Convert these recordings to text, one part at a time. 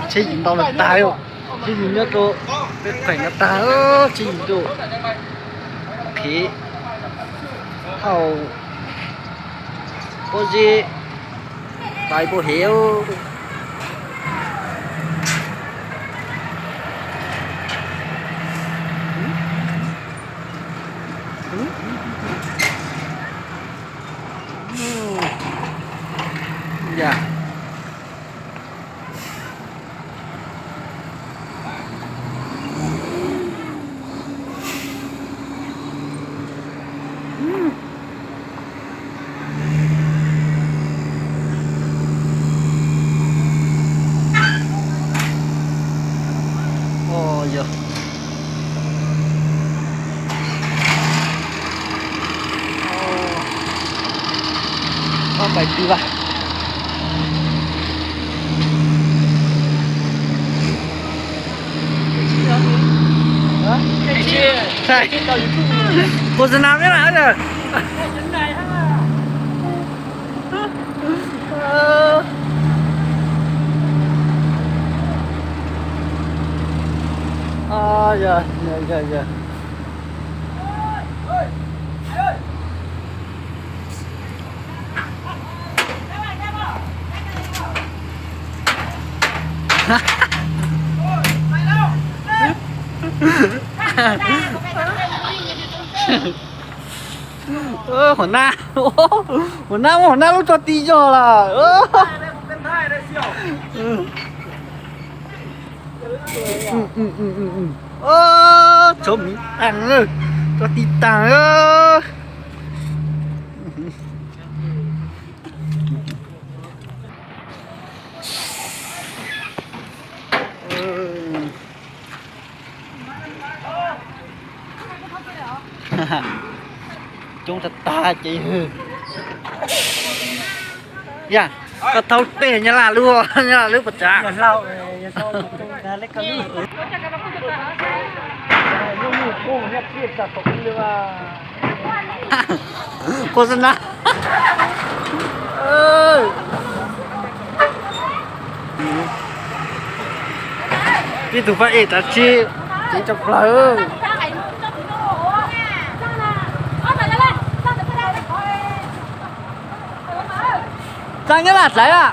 Tsheb yim ntau no tag, tsheb yim nyob rau peb pheem no tag, tsheb yim rau phem hauv pob zeb pais pub hev. Ya. Oj, yog. Oj, pais twg vas? Khos nas peb na. Yog, yog, yog, yog. Qhov nab, qhov nab, qhov nab lub tso ti yog lawm. Tsov miv taag, tso ti taag. Coob tag tag ces. Yog koj thaub teg nyab laj lub, nyab laj lub puas tsav? Khos nas. Ib tug pab ej tav tsib, ceev tshaj plaws. Txav nyab laj hlais a.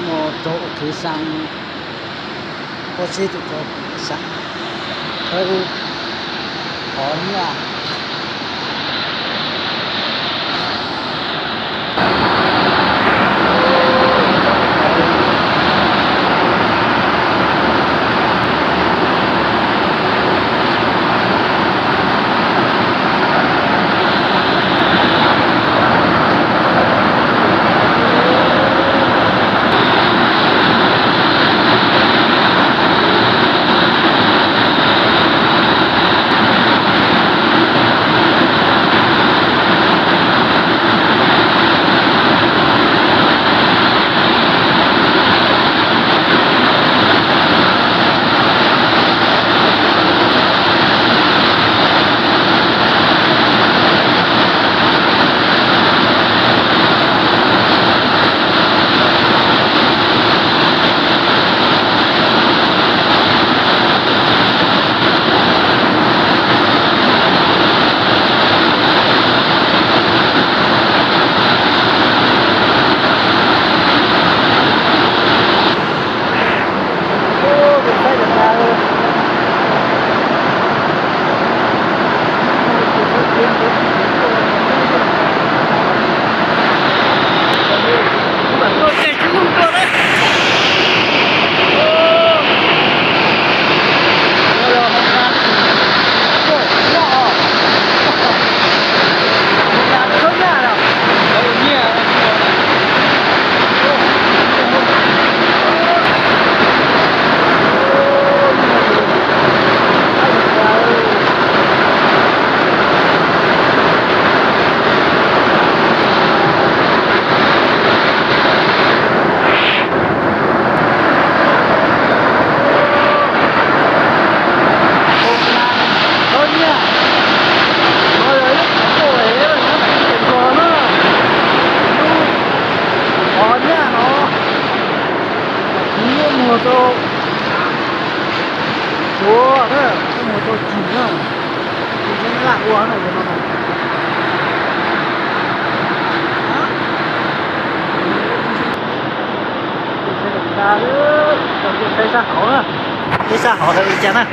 Mus rau khwv xeev, ua txij tus rau khwv xeev, khawb ub, qhov nyiaj. Qhov nyaj no, kuv muag rau Suav na, muag rau Cim na, kuv tsis laj ua na yog no. Saib sab hauv na, saib sab hauv hais li cas na.